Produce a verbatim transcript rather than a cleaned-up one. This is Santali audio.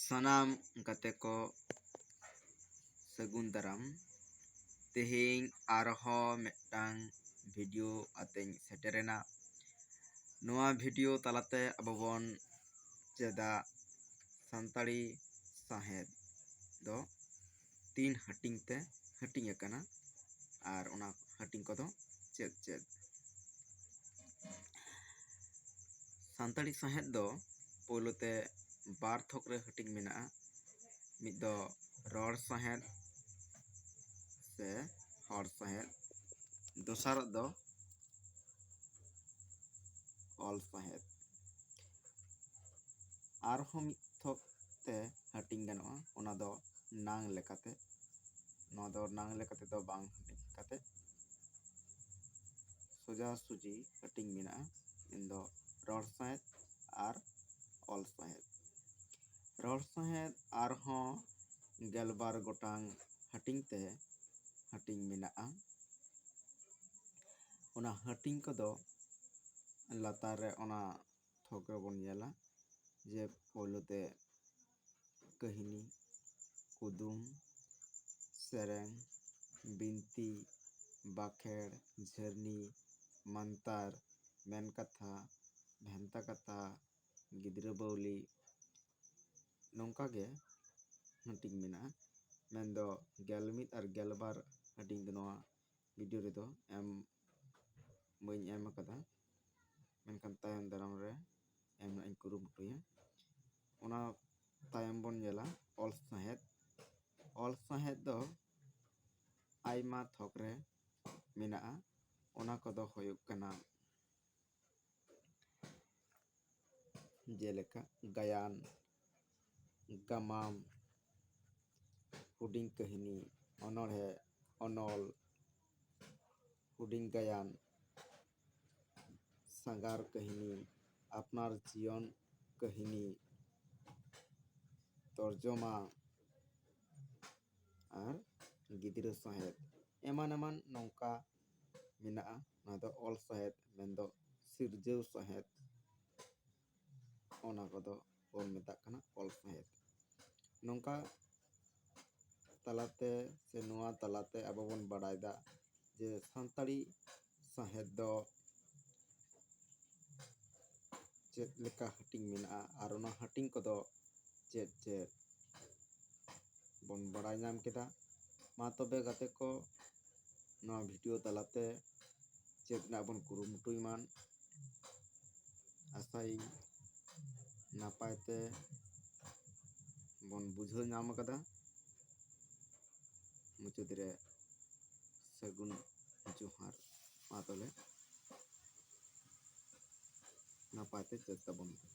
ᱥᱟᱱᱟᱢ ᱜᱟᱛᱮ ᱠᱚ ᱥᱟᱹᱜᱩᱱ ᱫᱟᱨᱟᱢ᱾ ᱛᱮᱦᱮᱧ ᱟᱨᱦᱚᱸ ᱢᱤᱫᱴᱟᱝ ᱵᱷᱤᱰᱤᱭᱳ ᱟᱛᱮᱧ ᱥᱮᱴᱮᱨᱮᱱᱟ᱾ ᱱᱚᱣᱟ ᱵᱷᱤᱰᱤᱭᱳ ᱛᱟᱞᱟᱛᱮ ᱟᱵᱚ ᱵᱚᱱ ᱪᱮᱫᱟ ᱥᱟᱱᱛᱟᱲᱤ ᱥᱟᱶᱦᱮᱫ ᱫᱚ ᱛᱤᱱ ᱦᱟᱹᱴᱤᱧ ᱛᱮ ᱦᱟᱹᱴᱤᱧ ᱟᱠᱟᱱᱟ ᱟᱨ ᱚᱱᱟ ᱦᱟᱹᱴᱤᱧ ᱠᱚᱫᱚ ᱪᱮᱫ ᱪᱮᱫ᱾ ᱥᱟᱱᱛᱟᱲᱤ ᱥᱟᱶᱦᱮᱫ ᱫᱚ ᱯᱳᱭᱞᱳ ᱛᱮ ᱵᱟᱨ ᱛᱷᱚᱠ ᱨᱮ ᱦᱟᱹᱴᱤᱧ ᱢᱮᱱᱟᱜᱼᱟ᱾ ᱢᱤᱫ ᱫᱚ ᱨᱚᱲ ᱥᱟᱶᱦᱮᱫ ᱥᱮ ᱦᱚᱲ ᱥᱟᱶᱦᱮᱫ, ᱫᱚᱥᱟᱨᱟᱜ ᱫᱚ ᱚᱞ ᱥᱟᱶᱦᱮᱫ᱾ ᱟᱨᱦᱚᱸ ᱢᱤᱫ ᱛᱷᱚᱠ ᱛᱮ ᱦᱟᱹᱴᱤᱧ ᱜᱟᱱᱚᱜᱼᱟ, ᱚᱱᱟ ᱫᱚ ᱱᱟᱝ ᱞᱮᱠᱟᱛᱮ᱾ ᱱᱚᱣᱟ ᱫᱚ ᱱᱟᱝ ᱞᱮᱠᱟᱛᱮ ᱫᱚ ᱵᱟᱝ ᱦᱟᱹᱴᱤᱧ ᱠᱟᱛᱮ ᱥᱚᱡᱟ ᱥᱩᱡᱤ ᱦᱟᱹᱴᱤᱧ ᱢᱮᱱᱟᱜᱼᱟ, ᱢᱮᱱᱫᱚ ᱨᱚᱲ ᱥᱟᱶᱦᱮᱫ ᱟᱨ ᱚᱞ ᱥᱟᱶᱦᱮᱫ᱾ ᱨᱚᱲ ᱥᱟᱶᱦᱮᱫ ᱟᱨᱦᱚᱸ ᱜᱮᱞᱵᱟᱨ ᱜᱚᱴᱟᱝ ᱦᱟᱹᱴᱤᱧ ᱛᱮ ᱦᱟᱹᱴᱤᱧ ᱢᱮᱱᱟᱜᱼᱟ᱾ ᱚᱱᱟ ᱦᱟᱹᱴᱤᱧ ᱠᱚᱫᱚ ᱞᱟᱛᱟᱨ ᱨᱮ ᱚᱱᱟ ᱛᱷᱚᱠ ᱨᱮᱵᱚᱱ ᱧᱮᱞᱟ, ᱡᱮ ᱯᱳᱭᱞᱳ ᱛᱮ ᱠᱟᱹᱦᱱᱤ, ᱠᱩᱫᱩᱢ, ᱥᱮᱨᱮᱧ, ᱵᱤᱱᱛᱤ, ᱵᱟᱠᱷᱮᱲ, ᱡᱷᱟᱹᱨᱱᱤ, ᱢᱟᱱᱛᱟᱨ, ᱢᱮᱱ ᱠᱟᱛᱷᱟ, ᱵᱷᱮᱱᱛᱟ ᱠᱟᱛᱷᱟ, ᱜᱤᱫᱽᱨᱟᱹ ᱵᱟᱹᱣᱞᱤ, ᱱᱚᱝᱠᱟ ᱜᱮ ᱦᱟᱹᱴᱤᱧ ᱢᱮᱱᱟᱜᱼᱟ᱾ ᱢᱮᱱᱫᱚ ᱜᱮᱞ ᱢᱤᱫ ᱟᱨ ᱜᱮᱞ ᱵᱟᱨ ᱦᱟᱹᱴᱤᱧ ᱫᱚ ᱱᱚᱣᱟ ᱵᱷᱤᱰᱤᱭᱳ ᱨᱮᱫᱚ ᱮᱢ ᱵᱟᱹᱧ ᱮᱢ ᱟᱠᱟᱫᱟ, ᱢᱮᱱᱠᱷᱟᱱ ᱛᱟᱭᱚᱢ ᱫᱟᱨᱟᱢ ᱨᱮ ᱮᱢ ᱨᱮᱱᱟᱜ ᱤᱧ ᱠᱩᱨᱩᱢᱩᱴᱩᱭᱟ᱾ ᱚᱱᱟ ᱛᱟᱭᱚᱢ ᱵᱚᱱ ᱧᱮᱞᱟ ᱚᱞ ᱥᱟᱶᱦᱮᱫ᱾ ᱚᱞ ᱥᱟᱶᱦᱮᱫ ᱫᱚ ᱟᱭᱢᱟ ᱛᱷᱚᱠ ᱨᱮ ᱢᱮᱱᱟᱜᱼᱟ᱾ ᱚᱱᱟ ᱠᱚᱫᱚ ᱦᱩᱭᱩᱜ ᱠᱟᱱᱟ ᱡᱮᱞᱮᱠᱟ ᱜᱟᱭᱟᱱ, ᱜᱟᱢᱟᱢ, ᱦᱩᱰᱤᱧ ᱠᱟᱹᱦᱱᱤ, ᱚᱱᱚᱬᱦᱮ, ᱚᱱᱚᱞ, ᱦᱩᱰᱤᱧ ᱜᱟᱭᱟᱱ, ᱥᱟᱸᱜᱷᱟᱨ ᱠᱟᱹᱦᱱᱤ, ᱟᱯᱱᱟᱨ ᱡᱤᱭᱚᱱ ᱠᱟᱹᱦᱱᱤ, ᱛᱚᱨᱡᱚᱢᱟ ᱟᱨ ᱜᱤᱫᱽᱨᱟᱹ ᱥᱟᱶᱦᱮᱫ, ᱮᱢᱟᱱ ᱮᱢᱟᱱ ᱱᱚᱝᱠᱟ ᱢᱮᱱᱟᱜᱼᱟ᱾ ᱱᱚᱣᱟ ᱫᱚ ᱚᱞ ᱥᱟᱶᱦᱮᱫ, ᱢᱮᱱᱫᱚ ᱥᱤᱨᱡᱟᱹᱣ ᱥᱟᱶᱦᱮᱫ, ᱚᱱᱟ ᱠᱚᱫᱚ ᱵᱚᱱ ᱢᱮᱛᱟᱜ ᱠᱟᱱᱟ ᱚᱞ ᱥᱟᱶᱦᱮᱫ᱾ ᱱᱚᱝᱠᱟ ᱛᱟᱞᱟᱛᱮ ᱥᱮ ᱱᱚᱣᱟ ᱛᱟᱞᱟᱛᱮ ᱟᱵᱚ ᱵᱚᱱ ᱵᱟᱲᱟᱭ ᱫᱟ ᱡᱮ ᱥᱟᱱᱛᱟᱲᱤ ᱥᱟᱶᱦᱮᱫ ᱫᱚ ᱪᱮᱫ ᱞᱮᱠᱟ ᱦᱟᱹᱴᱤᱧ ᱢᱮᱱᱟᱜᱼᱟ ᱟᱨ ᱚᱱᱟ ᱦᱟᱹᱴᱤᱧ ᱠᱚᱫᱚ ᱪᱮᱫ ᱪᱮᱫ ᱵᱚᱱ ᱵᱟᱲᱟᱭ ᱧᱟᱢ ᱠᱮᱫᱟ᱾ ᱢᱟ ᱛᱚᱵᱮ ᱜᱟᱛᱮ ᱠᱚ, ᱱᱚᱣᱟ ᱵᱷᱤᱰᱤᱭᱳ ᱛᱟᱞᱟᱛᱮ ᱪᱮᱫ ᱨᱮᱱᱟᱜ ᱵᱚᱱ ᱠᱩᱨᱩᱢᱩᱴᱩᱭ ᱢᱟ᱾ ᱟᱥᱟᱭᱟᱹᱧ ᱱᱟᱯᱟᱭ ᱛᱮ ᱵᱚᱱ ᱵᱩᱡᱷᱟᱹᱣ ᱧᱟᱢ ᱠᱟᱫᱟ᱾ ᱢᱩᱪᱟᱹᱫ ᱨᱮ ᱥᱟᱹᱜᱩᱱ ᱡᱚᱦᱟᱨ᱾ ᱢᱟ ᱛᱟᱦᱚᱞᱮ ᱱᱟᱯᱟᱭ ᱛᱮ ᱪᱮᱫ ᱛᱟᱵᱚᱱ ᱯᱮ᱾